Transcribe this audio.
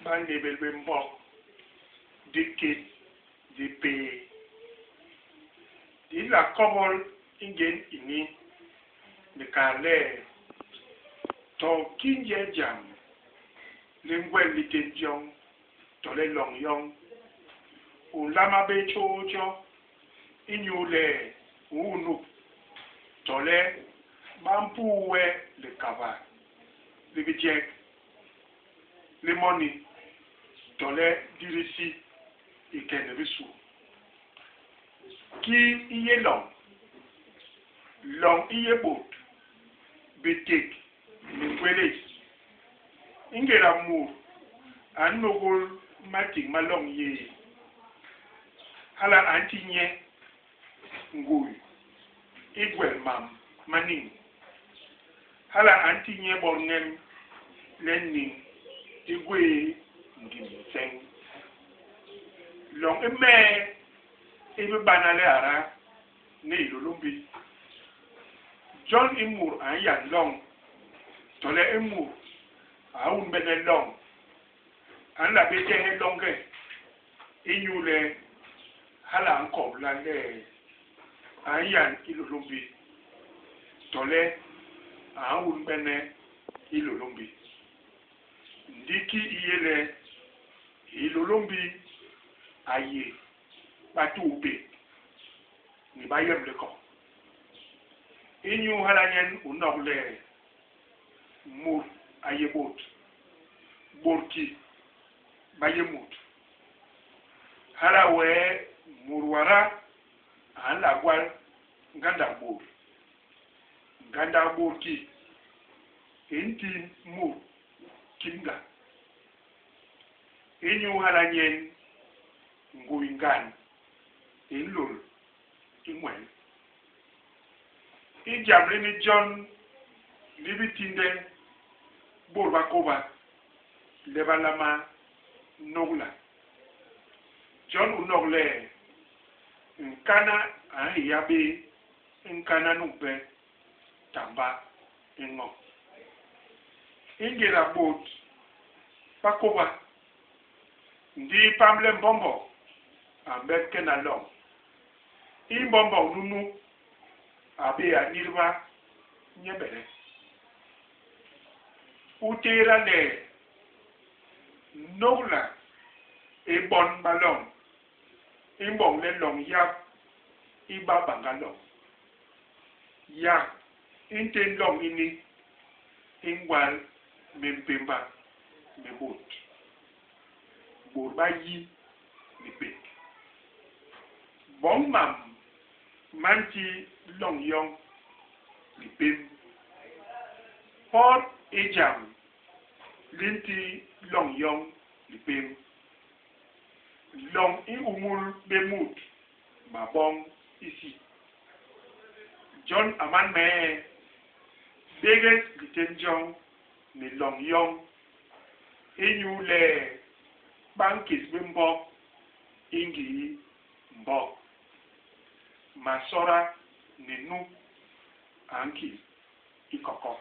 ba nlébél bé Mbog, di kit, di péé. Di nla kobol i ngén ini ni kal le, to kinje jam li ngwel litén joñ tole loñ yoñ, u nlama bé tjôô jo inyule u unup tole ba mpuu we likaba li bijek, li moni tole dirisi i ke ni bisu. Kii i yé loñ? Loñ i yé bôt, biték ni ngwélés. I ngéda mut a nnôgôl matiñ ma loñ yéé, hala a nti nye ngui i gwel mam ma niñ. Hala a nti nye botñem le niñ i gwéé ngim nseñ. Loñ i mee i bi bana le hara ni Hilôlômbi. Jon i mut a nyan loñ tole i mut a unbene loñ a nla bé tehe longe inyule hala a nkobla le a nyan Hilôlômbi tole a unbene Hilôlômbi. Ndi ki i yé le Hilôlômbi a yé Batuupék ni Bayemlikok. Inyu hala nyen u nok le mut a yé bôt, bôt ki ba yé mut. Hala wee mut wada a nla gwal ngandak bôt, ngandak bôt ki i nti mut kimga. Inyu hala nyen ngui ngan i nlôl i ngwel. I jam lini jon li bi tinde bôt ba kôba le ba lama nôgla. Jon u nok le, Nkana a nhéya bé nkana numpe tamba i ño. I ngéda bôt ba kôba, ndi i pam le mbombog a mbep kena loñ, I mbombog nunu a bé a nilba nyemede. U tééda le nôgla i bon ba loñ i mboñ le loñ yap i ba bañga loñ. Yak i ntén loñ ini i ngwal mimpémba mi bôt, bôt ba yi ni pék. Boñ mam ma nti loñ yoñ lipém. Pot i jam li nti loñ yoñ lipém. Loñ i umul bé mut maboñ isi. Jon a man mee, bégés litén joñ ni loñ yoñ inyule ba nkés bé mbok i ngii mbok. Masôda ni nu a nkil i kokok.